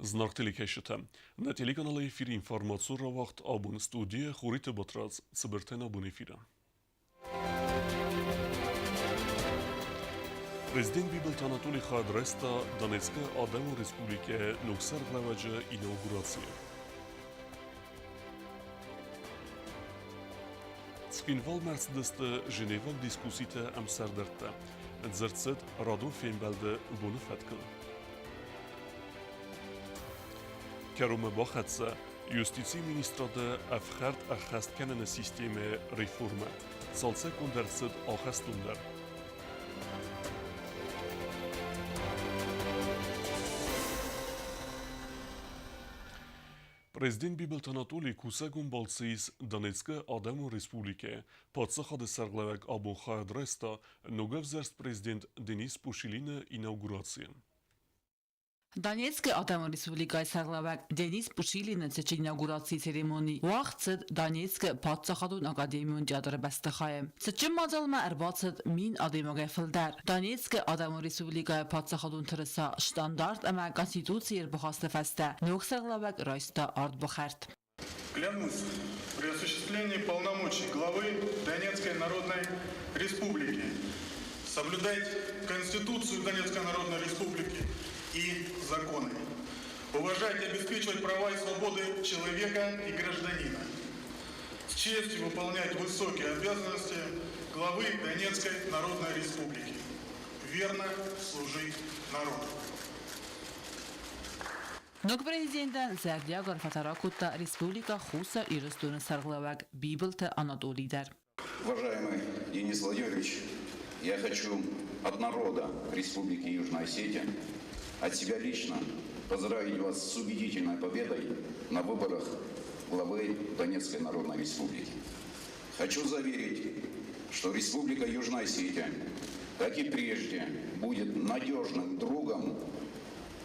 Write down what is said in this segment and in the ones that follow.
Знаг телекӕсджытӕ, нӕ телеканалы эфиры информацион рауагъд абон студийӕ Хуриты Батрадз цыбыртӕн абон эфиры. Президент Бибылты Анатолий хайад райста Донецкы Адӕмон Республикӕйы ног сӕргълӕууӕджы инаугурацийы. Цхинвалмӕ ӕрцыдысты Женеваг дискусситӕ ӕмсӕрдӕрттӕ. Дзырд цыд радон фембӕлды боны фӕткыл. Кӕронмӕ бахӕццӕ Юстицийы министрады ӕфхӕрд ӕххӕст кӕныны системӕйы реформӕ. Цалцӕггонд ӕрцыд ахӕстон дӕр. Президент Бибылты Анатолий кусӕгон балцы ис Донецкы Адӕмон Республикӕйы паддзахады сӕргълӕууӕг абон хайад райста ногӕвзӕрст президент Денис Пушилины инаугурацийы. Донецкы Адӕмон Республикӕйы сӕргълӕууӕг Денис Пушилины цытджын инаугурацийы церемони уагъд цыд Донецкы паддзахадон академион театры бӕстыхайы. Цытджын мадзалмӕ ӕрбацыд 1000 адӕймагӕй фылдӕр. Донецкы Адӕмон Республикӕйы паддзахадон тырыса стандарт ӕмӕ Конституцийы ӕрбахасты фӕстӕ ног сӕргълӕууӕг райста ардбахӕрд. Клянусь при осуществлении полномочий главы Донецкой Народной Республики соблюдать Конституцию Донецкой Народной Республики и законы, уважать и обеспечивать права и свободы человека и гражданина, с честью выполнять высокие обязанности главы Донецкой Народной Республики, верно служить народу. Ног президентӕн зӕрдиаг арфӕтӕ ракодта Республикӕ Хуссар Ирыстоны сӕргълӕууӕг Бибылты Анатолий дӕр. Уважаемый Денис Владимирович, я хочу от народа Республики Южная Осетия, от себя лично поздравить вас с убедительной победой на выборах главы Донецкой Народной Республики. Хочу заверить, что Республика Южная Осетия, как и прежде, будет надежным другом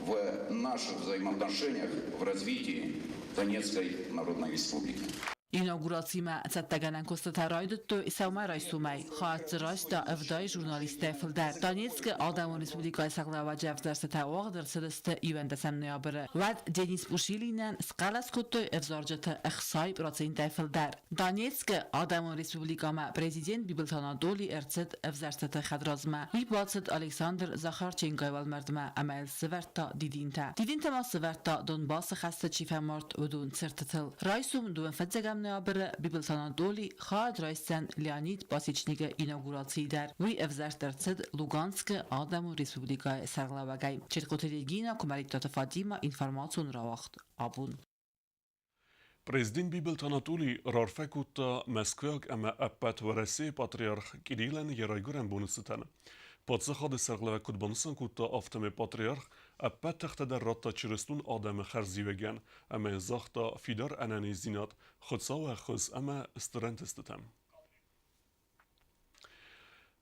в наших взаимоотношениях в развитии Донецкой Народной Республики. Инаугурацимӕ цӕттӕгӕнӕн куыстытӕ райдыдтой сӕумӕрайсомӕй. Хатт дзы райста 70 журналисттӕй фылдӕр. Донецкы Адӕмон Республикӕйы сӕргълӕууӕджы ӕвзӕрстытӕ уагъд ӕрцыдысты 11 ноябры. Уӕд Денис Пушилинӕн схъӕлӕс кодтой ӕвзарджыты 60 процентӕй фылдӕр. Донецкы Адӕмон Республикӕмӕ президент Бибылты Анатолий ӕрцыд ӕвзӕрстыты хӕдразмӕ. Уый бацыд Александр Захарченкойы уӕлмӕрдмӕ ӕмӕ йыл сӕвӕрдта дидинтӕ. Дидинтӕ ма сӕвӕрдта Донбассы хӕсты чи фӕмард, уыдон цыртытыл. Райсом 25 ноябры Бибылты Анатолий хайад райсдзӕн Леонид Пасечникы инаугурацийы дӕр. Уый ӕвзӕрст ӕрцыд Луганскы Адӕмон Республикӕйы сӕргълӕууӕгӕй. Четкоты Регина, Куымӕридтаты Фатимӕ, информацион рауагъд абон. Президент Бибылты Анатолий раарфӕ кодта Мӕскуыйаг ӕмӕ ӕппӕт Уӕрӕсейы патриарх Кириллӕн йӕ райгуырӕн боны цытӕн. Паддзахады сӕргълӕууӕг куыд банысан кодта, афтӕмӕй патриарх ӕппӕт тыхтӕ дӕр радта чырыстон адӕмы хӕрзиуӕгӕн ӕмӕ йын загъта фидар ӕнӕниздзинад, Хуыцауы ӕххуыс ӕмӕ стыр ӕнтыстытӕ.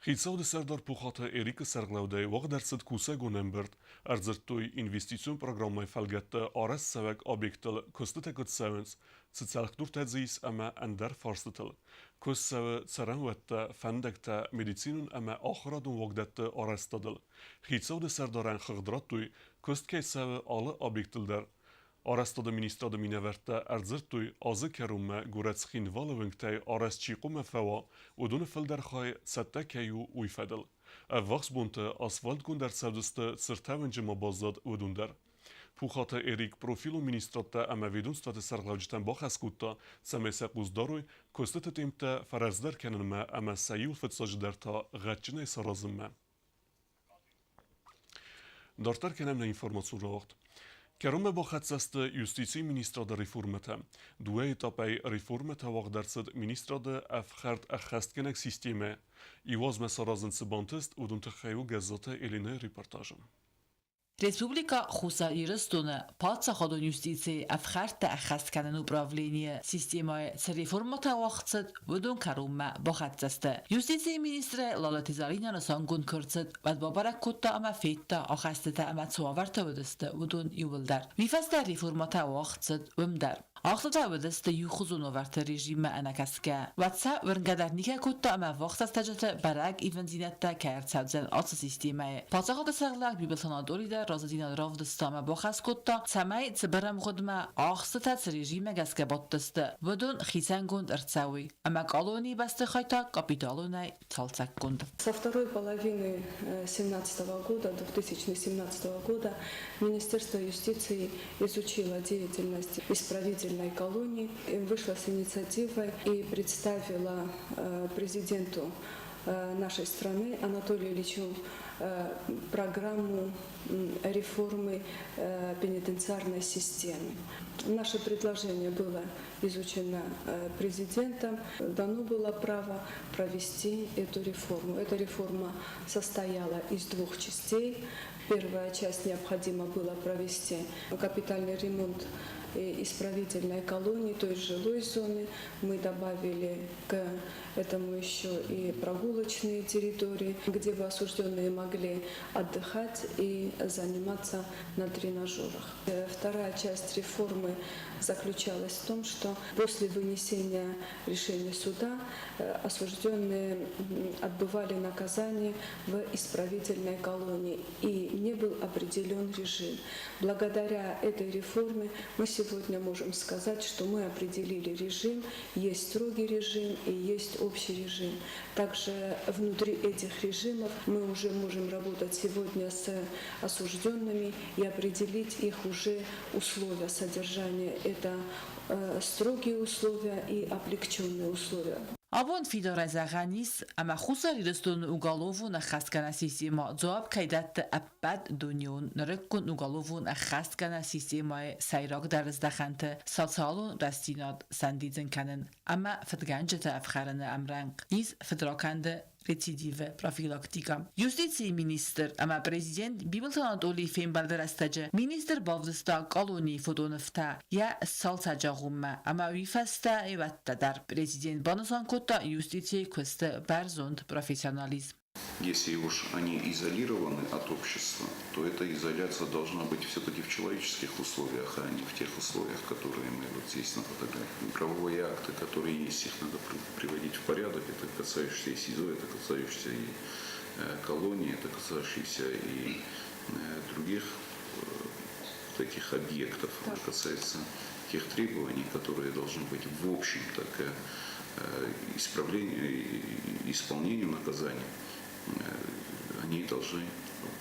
Хицауады сӕрдар Пухаты Эрикы сӕргълӕудӕй уагъд ӕрцыд кусӕгон ӕмбырд. Ӕрдзырдтой инвестицион программӕйы фӕлгӕтты арӕзтцӕуӕг объекттыл куыстытӕ куыд цӕуынц, цы цӕлхдуртӕ дзы ис ӕмӕ ӕндӕр фарстытыл. Куыст цӕуы цӕрӕнуӕттӕ, фӕндӕгтӕ, медицинон ӕмӕ ахуырадон уагдӕтты арӕзтадыл. Хицауады сӕрдарӕн хыгъд радтой, куыст кӕй цӕуы алы объектыл дӕр. Арӕзтады министрады минӕвӕрттӕ ӕрдзырдтой, азы кӕронмӕ горӕт Цхинвалы уынгтӕй арӕзт чи хъуамӕ фӕуа, уыдоны фылдӕр хай цӕттӕ кӕй у, уый фӕдыл. Ӕввахс бонты асфальтгонд ӕрцӕудзысты цыртӕ уынджы ма баззад, уыдон дӕр. Пухаты Эрик профилон министрадтӕ ӕмӕ ведомствӕты сӕргълӕуджытӕн бахӕс кодта, цӕмӕй сӕ хъус дарой куыстыты темптӕ фӕрӕвдздӕр кӕнынмӕ ӕмӕ сӕ иу фыццаджыдӕр та гъӕдджынӕй саразынмӕ. Дарддӕр кӕнӕм нӕ информацион рауагъд. Кӕронмӕ бахӕццӕ сты юстицийы министрады реформӕтӕ. Дыууӕ этапӕй реформӕтӕ уагъд ӕрцыд министрады ӕфхӕрд ӕххӕстгӕнӕг системӕ. Иу азмӕ саразын цы бантыст, уыдон тыххӕй у Гӕззаты Еленӕйы репортажы. Республикӕ Хуссар Ирыстоны паддзахадон юстицийы ӕфхӕрдтӕ ӕххӕст кӕныны управленийы системӕйы цы реформӕтӕ уагъд цыд, уыдон кӕронмӕ бахӕццӕ сты. Юстицийы министрӕй Лалыты Зӕринӕ нысангонд куы ӕрцыд, уӕд бабӕрӕг кодта ӕмӕ федта, ахӕстытӕ ӕмӕ цы уавӕртӕ уыдысты, уыдон иууылдӕр. Уый фӕстӕ реформӕтӕ уагъд цыд уым дӕр. Ахстытӕ уыдысты иухуызон уавӕрты режиммӕ ӕнӕкӕсгӕ. Уӕд сӕ уырнгӕ дӕр никӕй кодта ӕмӕ вахтӕстӕджыты бӕрӕг ивындзинӕдтӕ кӕй ӕрцӕудзӕн ацы системӕйы. Паддзахады сӕргълӕууӕг Бибылты Анатоли дӕр разыдзинад равдыста ӕмӕ бахӕс кодта, цӕмӕй цыбыр ӕмгъуыдмӕ ахстытӕ цы режиммӕ гӕсгӕ бадтысты, уыдон хицӕнгонд ӕрцӕуой ӕмӕ къалонийы бӕстыхай та капиталонӕй цалцӕггонд. Со второй половины 2017 года, 2017 года Министерство юстиции изучило деятельность исправительной колонии, вышло с инициативой и представило президенту нашей страны Анатолию Ильичу программу реформы пенитенциарной системы. Наше предложение было изучено президентом, дано было право провести эту реформу. Эта реформа состояла из двух частей. Первая часть необходимо было провести капитальный ремонт исправительной колонии, то есть жилой зоны. Мы добавили к этому еще и прогулочные территории, где бы осужденные могли отдыхать и заниматься на тренажерах. Вторая часть реформы заключалась в том, что после вынесения решения суда осужденные отбывали наказание в исправительной колонии и не был определен режим. Благодаря этой реформе мы сегодня можем сказать, что мы определили режим, есть строгий режим и есть общий режим. Также внутри этих режимов мы уже можем работать сегодня с осужденными и определить их уже условия содержания. Это строгие условия и облегченные условия. Абон фидарӕй зӕгъӕн ис, ӕмӕ Хуссар Ирыстоны уголовон ӕххӕстгӕнӕн системӕ дзуапп кӕй дӕтты ӕппӕт дунеон нырыккон уголовон ӕххӕстгӕнӕн системӕйы сӕйрагдӕр здӕхӕнты социалон рӕстдзинад сӕндидзын кӕнын ӕмӕ фыдгӕнджыты ӕфхӕрыны ӕмрӕнхъ ис фыдракӕнды рецидивы профилактикӕ. Юстицийы министр ӕмӕ президент Бибылты Анатолийы фембӕлды рӕстӕджы министр бавдыста колонийы фотонывтӕ йӕ цалцӕджы агъоммӕ ӕмӕ уый фӕстӕ ирӕттӕ дӕр. Президент банысан кодта юстицийы куысты бӕрзонд профессионализм. Если уж они изолированы от общества, то эта изоляция должна быть все-таки в человеческих условиях, а не в тех условиях, которые мы вот здесь на фотографии. Правовые акты, которые есть, их надо приводить в порядок. Это касающиеся и СИЗО, это касающиеся и колонии, это касающиеся и других таких объектов. Это касается тех требований, которые должны быть в общем-то к исправлению и исполнению наказания. Они должны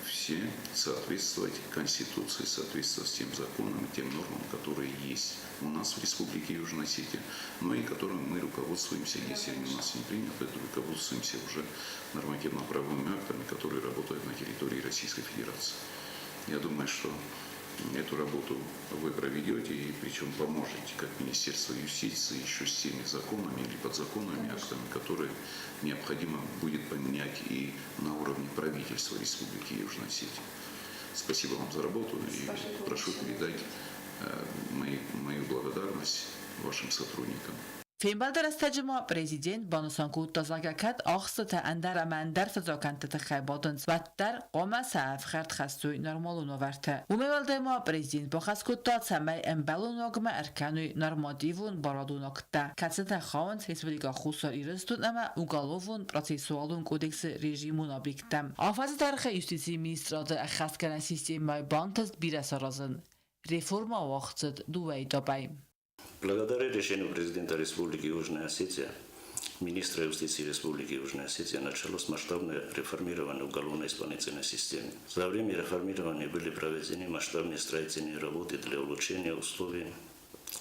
все соответствовать Конституции, соответствовать тем законам и тем нормам, которые есть у нас в Республике Южная Осетия, но и которым мы руководствуемся, если они у нас не приняты, то руководствуемся уже нормативно-правовыми актами, которые работают на территории Российской Федерации. Я думаю, что эту работу вы проведете и причем поможете, как Министерство юстиции, еще с теми законами или подзаконными актами, которые необходимо будет поменять и на уровне правительства Республики Южная Осетия. Спасибо вам за работу и Спасибо. Прошу передать мою благодарность вашим сотрудникам. Фембӕлды рӕстӕджы ма президент банысан кодта, зӕгъгӕ, кӕд ахстытӕ ӕндӕр ӕмӕ ӕндӕр фыдракӕндты тыххӕй бадынц, уӕддӕр хъуамӕ сӕ ӕфхӕрд хӕссой нормалон уавӕрты. Уымӕй уӕлдай ма президент бахӕс кодта, цӕмӕй ӕмбӕлон уагмӕ ӕркӕной нормативон барадон акттӕ, кӕцытӕ хауынц Республикӕ Хуссар Ирыстон ӕмӕ Уголовон-процессуалон кодексы режимон объекттӕм. Афӕдзы дӕргъы юстицийы министрады ӕххӕстгӕнӕн системӕйы бантыст бирӕ саразын. Реформӕ уагъд цыд дыууӕ этапӕй. Благодаря решению президента Республики Южная Осетия, министра юстиции Республики Южная Осетия, началось масштабное реформирование уголовно-исполнительной системы. За время реформирования были проведены масштабные строительные работы для улучшения условий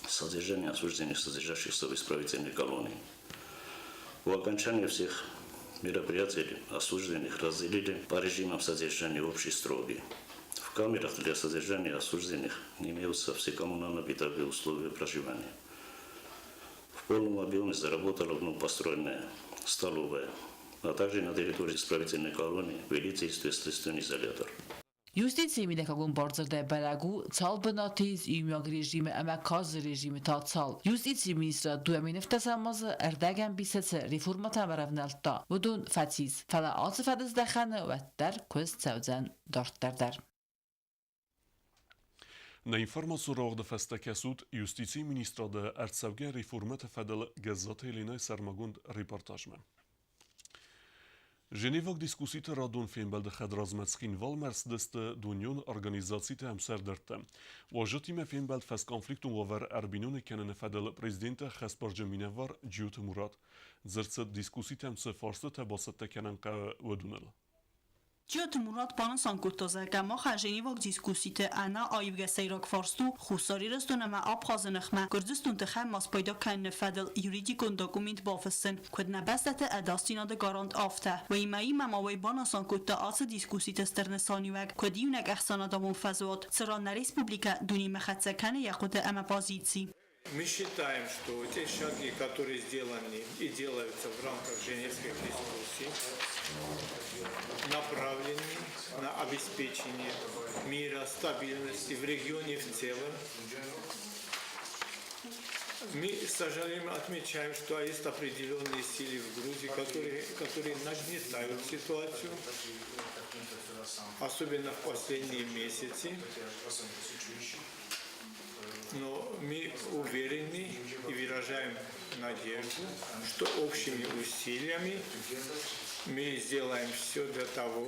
содержания осужденных, содержащихся в исправительной колонии. По окончании всех мероприятий осужденных разделили по режимам содержания общий строгий. В камерах для содержания осужденных имеются все коммунально-бытовые условия проживания. В полном объеме заработала вновь построенная столовая, а также на территории исправительной колонии ввели действие следственный изолятор. Юстицийы мидӕггагон бардзырдӕй бӕрӕг у, цал бынаты ис иумиаг режимы ӕмӕ карз режимы та цал. Юстицийы министрад 2017 азы ӕрдӕгӕмбисы цы реформӕтӕм ӕрӕвнӕлдта, уыдон фӕцис. Фӕлӕ ацы фӕдыздӕхӕны уӕддӕр куыст цӕудзӕн дарддӕр дӕр. Нӕ информацион рауагъды фӕстӕ кӕсут Юстицийы министрады ӕрцӕугӕ реформӕты фӕдыл Гӕззаты Еленайы сӕрмагонд репортажмӕ. Женеваг дискусситы радон фембӕлды хӕдразмӕ Цхинвалмӕ ӕрцыдысты дунеон организациты ӕмсӕрдӕрттӕ. Уазджытимӕ фембӕлд фӕсконфликтон уавӕр ӕрбиноныг кӕныны фӕдыл президенты ӕххӕстбарджын минӕвар Джиоты Мурат. Дзырд цыд дискусситӕм цы фарстытӕ бацӕттӕ кӕнын хъӕуы, уыдоныл. Джиоты Мурат банысан кодта, зӕгъгӕ, махӕн Женеваг дискусситы ӕнӕ аивгӕ сӕйраг фарст у Хуссар Ирыстон ӕмӕ Абхазы ныхмӕ Гуырдзыстон тыхӕй ма спайда кӕныны фӕдыл юридикон документ бафыссын, куыд нӕ бӕстӕты ӕдасдзинады гарант, афтӕ. Уыимӕ ма уый банысан кодта ацы дискусситы стыр нысаниуӕг, куыд иунӕг ӕхсӕнадӕмон фӕзуат, цыран нӕ республикӕ дунемӕ хӕццӕ кӕны йӕ хъуыды ӕмӕ позици. Мы считаем, что те шаги, которые сделаны и делаются в рамках Женевских дискуссий, направлены на обеспечение мира, стабильности в регионе в целом. Мы с сожалением отмечаем, что есть определенные силы в Грузии, которые нагнетают ситуацию, особенно в последние месяцы. Но мы уверены и выражаем надежду, что общими усилиями мы сделаем все для того,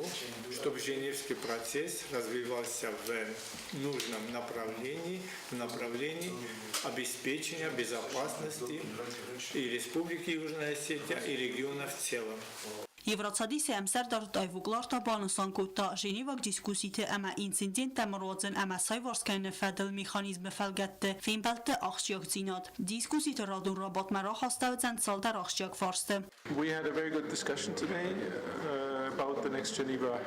чтобы Женевский процесс развивался в нужном направлении, в направлении обеспечения безопасности и Республики Южная Осетия, и региона в целом. Евроцӕдисы ӕмсӕрдар Тойво Клаар та банысан кодта, Женеваг дискусситы ӕмӕ инциденттӕ ма руадзын ӕмӕ саиварс кӕныны фӕдыл механизмы фӕлгӕтты фембӕлдты ахсджиагдзинад. Дискусситы радон рабадтмӕ рахастӕуыдзӕн цалдӕр ахсджиаг фарсты. We had a very good discussion today about the next Geneva.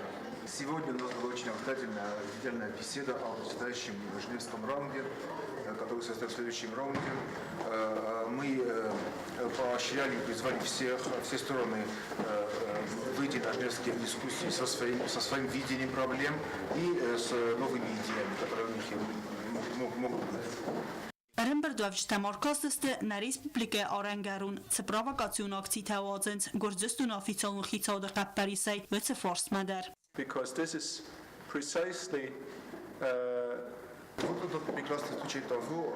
Сегодня у нас была очень обстоятельная, детальная беседа о предстоящем Женевском раунде, который состоится в следующем раунде. Мы поощряли и призвали все стороны выйти на женевские дискуссии со своим видением проблем и с новыми идеями, которые у них могут быть. Ӕрӕмбырдуӕвджытӕ ма ркастысты нӕ республикӕйы арӕнгӕрон цы провокацион акцитӕ уадзынц Гуырдзыстоны официалон хицауады хъӕппӕрисӕй, уыцы фарстмӕ дӕр. Because this is precisely Вот это прекрасный случай того,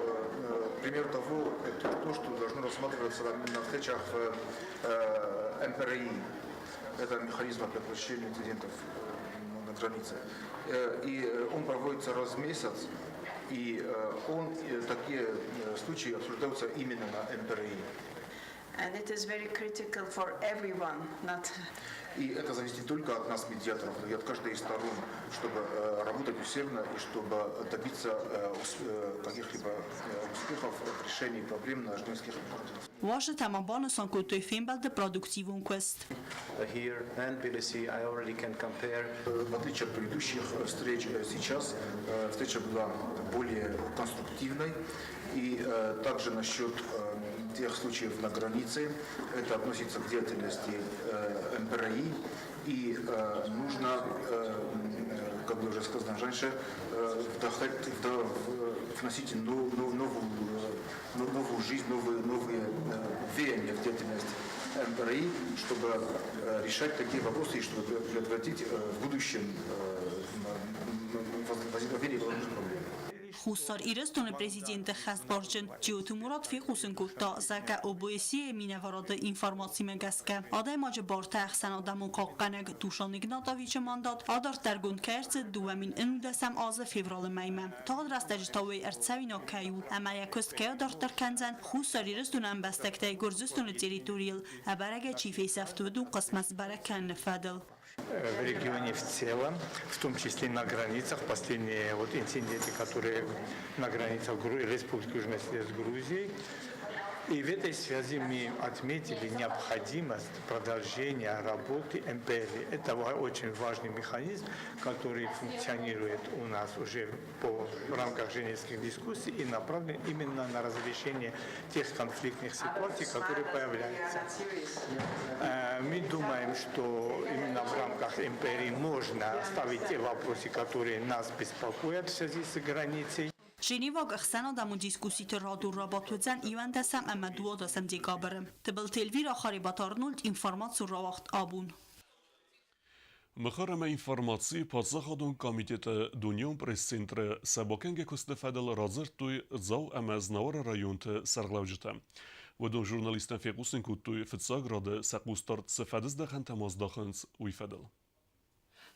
пример того, это то, что должно рассматриваться на встречах в МПРИ. Это механизм по предотвращению инцидентов на границе. И он проводится раз в месяц, и такие случаи обсуждаются именно на МПРИ. And it is very critical for everyone, not И это зависит не только от нас, медиаторов, но и от каждой из сторон, чтобы работать усердно и чтобы добиться каких-либо успехов в решении проблем на женевских конференциях. Уазджытӕ ма банысан кодтой фембӕлды продуктивон куыст. Here and Tbilisi, I already can compare. В отличие от предыдущих встреч, сейчас встреча была более конструктивной. И также насчет тех случаев на границе, это относится к деятельности МПРИ. И нужно, как было уже сказано раньше, вносить новую жизнь, новые веяния в деятельность МПРИ, чтобы решать такие вопросы и чтобы предотвратить в будущем возникновение подобных проблем. Хуссар Ирыстоны президенты ӕххӕстбарджын Джиоты Мурат фехъусын кодта, зӕгъгӕ, ОБСЕ-йы минӕварады информацимӕ гӕсгӕ, адӕймаджы барты ӕхсӕнадӕмон хъахъхъӕнӕг Душан Игнатовичы мандат адарддӕргонд кӕй ӕрцыд 2011 азы февралы мӕймӕ. Тагъд рӕстӕджы та уый ӕрцӕуинаг кӕй у ӕмӕ йӕ куыст кӕй адарддӕр кӕндзӕн Хуссар Ирыстоны ӕмбӕстӕгтӕй Гуырдзыстоны территорийыл ӕбӕрӕгӕй чи фесӕфт, уыдон хъысмӕт сбӕрӕг кӕныны фӕдыл. В регионе в целом, в том числе на границах, последние вот инциденты, которые на границах Республики Южная Осетия с Грузией. И в этой связи мы отметили необходимость продолжения работы МПРИ. Это очень важный механизм, который функционирует у нас уже в рамках женевских дискуссий и направлен именно на разрешение тех конфликтных ситуаций, которые появляются. Мы думаем, что именно в рамках МПРИ можно ставить те вопросы, которые нас беспокоят в связи с границей. Женеваг ӕхсӕнадӕмон дискусситы радон рабадт уыдзӕн 11 ӕмӕ 12 декабры. Тыбылты Эльвира, Харебаты Арнольд, информацион рауагъд «Абон». Мыхуыр ӕмӕ информацийы паддзахадон комитеты дунеон пресс-центры сӕ бакӕнгӕ куысты фӕдыл радзырдтой Дзау ӕмӕ Знауыры районты сӕргълӕуджытӕ. Уыдон журналисттӕн фехъусын кодтой, фыццаг рады сӕ хъусдард цы фӕдыздӕхӕнтӕм аздахынц, уый фӕдыл.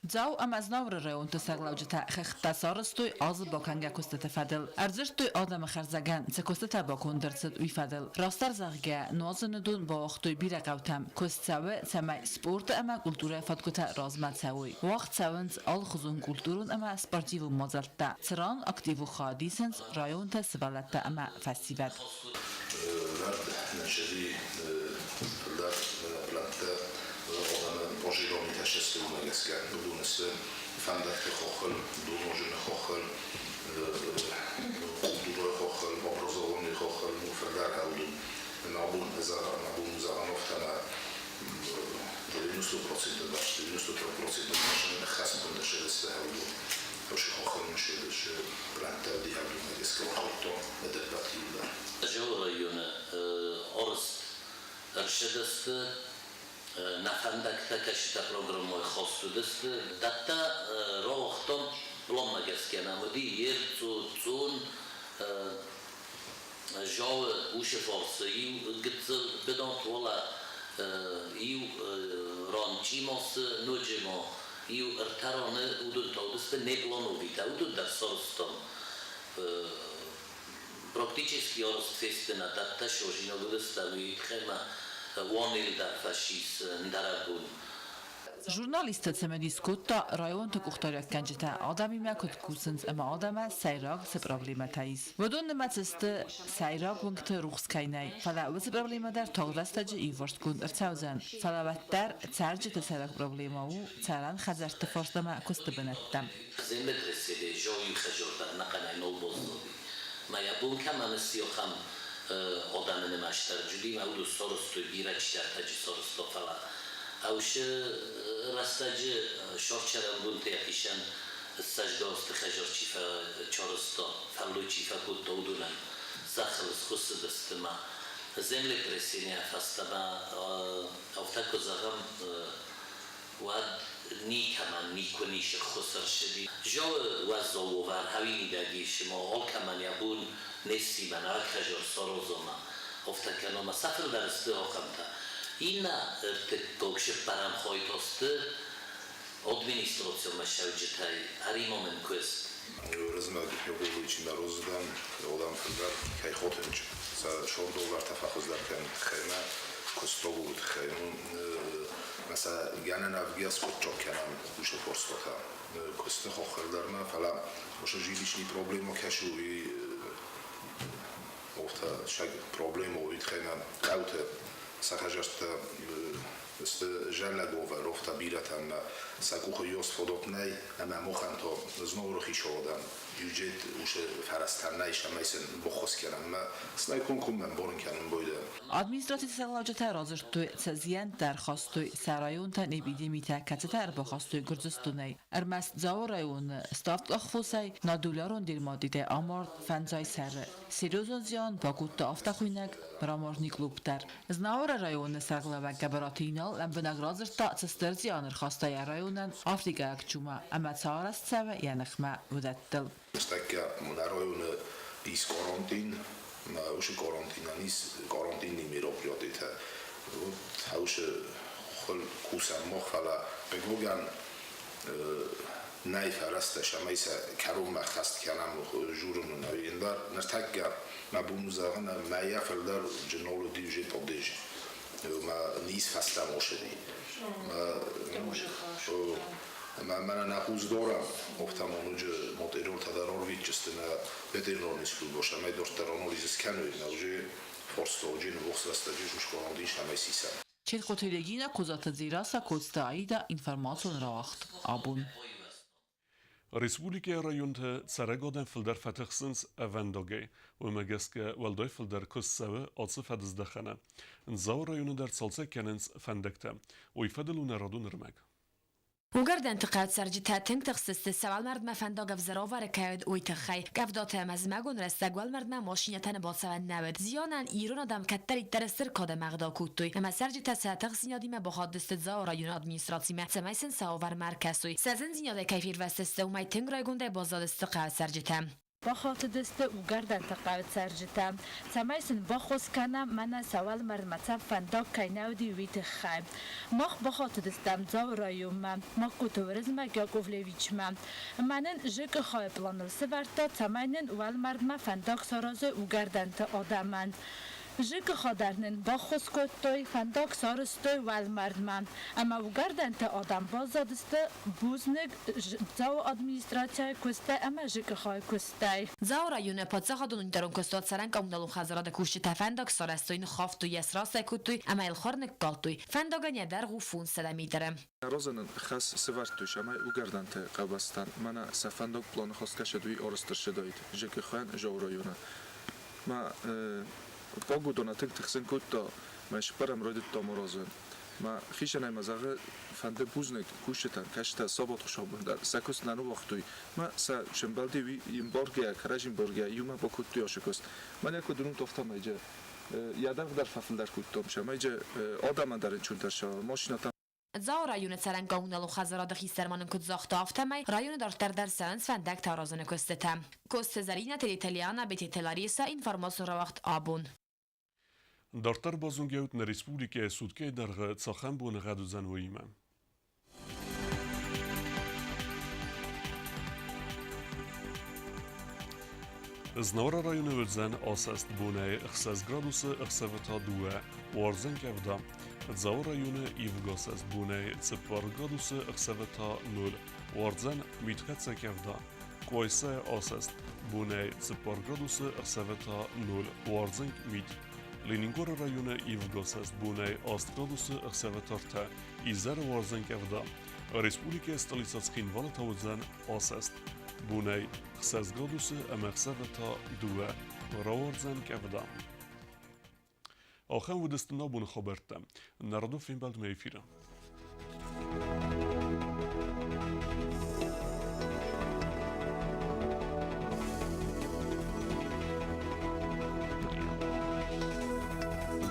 Дзау ӕмӕ Знауыры районты сӕргълӕуджытӕ хӕхтӕ сарӕзтой азы бакӕнгӕ куыстыты фӕдыл. Ӕрдзырдтой адӕмы хӕрзӕгӕн, цы куыстытӕ баконд ӕрцыд, уый фӕдыл. Растдӕр зӕгъгӕ, нуазыны дон бауагътой бирӕ хъӕутӕм. Куыст цӕуы, цӕмӕй спорты ӕмӕ культурӕйы фадгуытӕ размӕ цӕуой. Уагъд цӕуынц алыхуызон культурон ӕмӕ спортивон мадзӕлттӕ, цыран активон хайад исынц районты сывӕллӕттӕ ӕмӕ фӕсивӕд. Вӕрд нӕ фылдӕр плӕнттӕ адӕмы пожеланитӕ сты, уымӕ гӕсгӕ уыдон сты фӕндӕгты хохыл, донозыны хохыл, культурӕйы хохыл, образованийы хохыл, ну фылдӕр уыдон. Ӕмӕ абон зӕгъӕм, абон зӕгъӕм афтӕ ӕмӕ 90% бӕрц, 93% бӕрц ӕххӕстгонд сты уыдон. Джауы районы арӕзт ӕрцыдысты нӕ фӕндӕгтӕ, кӕцытӕ программӕйы хаст уыдысты. Дӕттӕ рауагътам пъланмӕ гӕсгӕ нӕм уыди Ерцу, Цъун, Джауы уыцы фарсы иу гыццыл бынат, уӕлӕ иу ран Чъимасы, ноджы ма иу ӕртӕ раны уыдон та уыдысты неплановитӕ, уыдон дӕр сарӕзтам. Практически арӕзт фесты нӕ дӕттӕ созинаг уыдысты, уый тыххӕй ма Уанел дӕр фӕцис ӕндӕрӕбон. Журналисттӕ цымыдис кодта, районты къухдариуӕггӕнджытӕ адӕмимӕ куыд кусынц ӕмӕ адӕмӕн сӕйраг цы проблемӕтӕ ис. Уыдон нымӕцы сты, сӕйраг уынгты рухс кӕй нӕй, фӕлӕ уыцы проблемӕ дӕр тагъд рӕстӕджы иуварсгонд ӕрцӕудзӕн. Фӕлӕ уӕддӕр цӕрджыты сӕйраг проблемӕ у цӕрӕн хӕдзӕртты фарстамӕ куысты бынӕттӕ. Землетрясение жауи хӕжордар нӕхъӕнӕй нол боздоди. Ма йӕ бон кӕмӕн сси ахӕм адӕмы нымӕстӕр джудимӕ уыд сарӕзтой бирӕ чидӕртӕджы сарӕзта, фӕлӕ ӕвшы рӕстӕджы сорчӕрӕнбонты йӕхицӕн ссӕзгӕ хӕжор чи фӕчарӕзта, фӕллой чи фӕкодта, уыдонӕн зӕххыл схуыссыдысты ма землетрясение фӕстӕмӕ афтӕ куы зӕгъӕм, уӕд никӕмӕн никуы ницы ххуыс ӕрцыди. Зӕгъы уӕззау уавӕр хауи мидӕг ис, ӕмӕ алкӕмӕн йӕ бон не сси мӕнӕ хӕжор саразома, афтӕ кӕнома. Сӕ фылдӕр сты ахӕмтӕ. Иннӕ ӕртыккаг цыппӕрӕм хай та сты администрацион мӕссӕуджытӕй ӕримамын куыст. Уырызмӕг Иоговичи нароздан, одам фылдӕр кӕй хотынч сӕ шордоллартӕ фӕхуыздӕр кӕнын тыххӕй мӕ куыстогулы тыххӕй. Мӕ сӕ гӕнӕн авгиас куыдчок кӕнӕм уыцы форстотӕ. Куысты хоххӕлдӕр ма, фӕлӕ уыцы жилищный проблема кӕсы, уый офтӕ сӕг проблема уый тыххӕй мӕ хъӕуты сӕ хӕдзӕрттӕ сты зӕллӕговӕ, рофтӕ бирӕтӕн сӕ къухы ёс фадат нӕй, ӕмӕ махӕн та Знауыры хицауадӕн бюджет уыцы фӕрӕзтӕ нӕй, цӕмӕй сын баххуыс кӕнӕм. Мӕ сын ӕй комкоммӕ ӕмбарын кӕнын байдайы. Администрацийы сӕргълӕуджытӕ радзырдтой, сӕ зиӕнттӕ ӕрхастой сӕ районтӕн эпидемитӕ, кӕцытӕ ӕрбахастой Гуырдзыстонӕй. Ӕрмӕст Дзауы районы ставдкъахфосӕй нодулярон дерматитӕй амард фӕндзай сӕры. Серьезон зиан бакодта афтӕхуыйнӕг мраморный клуб дӕр. Знауыры районы сӕргълӕууӕг Гӕбӕраты Инал лӕмбынӕг радзырдта, цы стыр зиан ӕрхаста йӕ районӕн африкӕйаг чума ӕмӕ цы арӕзт цӕуы йӕ ныхмӕ, уыдӕттыл. Ныртӕккӕ нӕ районы ис карантин, уыцы карантинӕн ис карантинный мероприятитӕ. Вот уыцы кусӕм мах, фӕлӕ хъыгагӕн нӕй фӕрӕзтӕ, цӕмӕй сӕ кӕронмӕ ӕххӕст кӕнӕм журын ӕндӕр. Ныртӕккӕ мӕ бон у зӕгъын, мӕйӕ фылдӕр джынолы дивже подеж. Мӕ низ фӕстӕмосыди. Мӕнӕ нӕ хъус дорӕм, офтальмологы мотерортӕ дӕр ӕрвитджысты нӕ ветеринарный службӕ, цӕмӕй дорддӕр анализ скӕной, нӕ уже форстоджы нывохс рӕстӕджы сускъонд ис ӕмӕ сисӕм. Чертхъоты Регина, Козаты Дзерассӕ, Коцты Аида, информацион рауагъд абон. Республикӕйы районты цӕрӕг адӕм фылдӕр фӕтыхсынц ӕвӕндагӕй. Уымӕ гӕсгӕ уӕлдай фылдӕр куыст цӕуы ацы фӕдыздӕхӕны. Дзауы районы дӕр цалцӕг кӕнынц фӕндӕгтӕ. Уый фӕдыл у нӕ радон ӕрмӕг. Уыгӕрдӕнты хъӕуы цӕрджытӕ тынг тыхстысты, сӕ уӕлмӕрдмӕ фӕндаг ӕвзӕр авӕры кӕй уыд, уый тыххӕй. Къӕвдатӕ ӕмӕ зымӕгон рӕстӕг уӕлмӕрдмӕ машинӕтӕн бацӕуӕн нӕ уыд. Зианӕн ирон адӕм кӕддӕриддӕр стыр кад ӕмӕ ӕгъдау кодтой, ӕмӕ цӕрджытӕ сӕ тыхстдзинадимӕ бахатдысты Дзауы районы администрацимӕ, цӕмӕй сын сӕ уавӕрмӕ ӕркӕсой. Сӕ зындзинадӕй кӕй фервӕзтысты, уымӕй тынг райгондӕй баззадысты хъӕуы цӕрджытӕ. Бахатыдысты уыгӕрдӕнты хъӕуы цӕрджытӕ, цӕмӕй сын баххуыс кӕнӕм, мӕнӕ сӕ уӕлмӕрдмӕ цӕф фӕндаг кӕй нӕ уыди, уый тыххӕй. Мах бахатыдыстӕм Дзауы районмӕ, Магкоты Уырызмӕг Яковлевичмӕ. Ӕмӕ нын ЖКХ-йы пъланыл сӕвӕрдта, цӕмӕй нын уӕлмӕрдмӕ фӕндаг саразой уыгӕрдӕнты адӕмӕн. ЖКХ дӕр нын баххуыс кодтой, фӕндаг сарӕзтой уӕлмӕрдмӕ. Ӕмӕ уыгӕрдӕнты адӕм баззадысты бузныг Дзауы администрацийы куыстӕй ӕмӕ ЖКХ-йы куыстӕй. Дзауы районы паддзахадон унитарон куыстуат цӕрӕн коммуналон хӕдзарады кусджытӕ фӕндаг сарӕзтой, ныххафтой йӕ, срасӕг кодтой ӕмӕ йыл хур ныккалдтой. Фӕндагӕн йӕ дӕргъ у 500 метры. Розанӕн хӕс сӕвӕрдтой цӕмӕй уыгӕрдӕнты къабӕзтӕн мӕнӕ сӕ фӕндаг пъланы хоскӕсӕд уый арӕзт ӕрцыдаид ЖКХ-йӕн Дзауы районы. Мӕ пъагодон тынг тыхсын кодта, мӕ сыппӕрӕм райдыдтам аразын. Мӕ хицӕнӕй мӕ зӕгъы, фӕнды бузныг кусджытӕн, кӕстӕр сабат хуыцаубон дӕр сӕ куыст нӕ ныууагътой. Мӕ сӕ сӕмбӕлди уый ӕмбаргӕйӕ, кӕрӕдзи ӕмбаргӕйӕ иумӕ бакодтой ацы куыст. Мӕнӕ куыд уынут, афтӕмӕй джы йӕ дӕргъ дӕр фӕфылдӕр кодтам, цӕмӕй джы адӕмӕн дӕр ӕнцондӕр сӕ машинӕтӕ. Дзауы районы цӕрӕн коммуналон хӕдзарады хистӕр ма нын куыд загъта, афтӕмӕй районы дарддӕр дӕр цӕуынц фӕндӕгтӕ аразыны куыстытӕ. Коцты Зӕринӕ, Тедеты Лиана, Бететы Ларисӕ, информацион рауагъд «Абон». Дарддӕр базонгӕут нӕ республикӕйы суткӕйы дӕргъы цахӕм боныгъӕд уыдзӕн, уыимӕ. Знауыры районы уыдзӕн асӕст бонӕй 6 градусы, ӕхсӕвы та дыууӕ, уардзӕн къӕвда. Дзауы районы ивгӕ асӕст бонӕй 4 градусы, ӕхсӕвы та 0, уардзӕн митхӕццӕ къӕвда. Къуайсайы асӕст бонӕй 4 градусы, ӕхсӕвы та 0, уардзӕн мит. Ленингоры районы ивгӕ асӕст бонӕй 8 градусы, ӕхсӕвы та 3, изӕры уардзӕн къӕвда. Республикӕйы столицӕ Цхинвалы та уыдзӕн асӕст. Бонӕй 6 градусы ӕмӕ ӕхсӕвы та дыууӕ. Рауардзӕн къӕвда. Ахӕм уыдысты нӕ абоны хабӕрттӕ. Нӕ радон фембӕлдмӕ эфиры.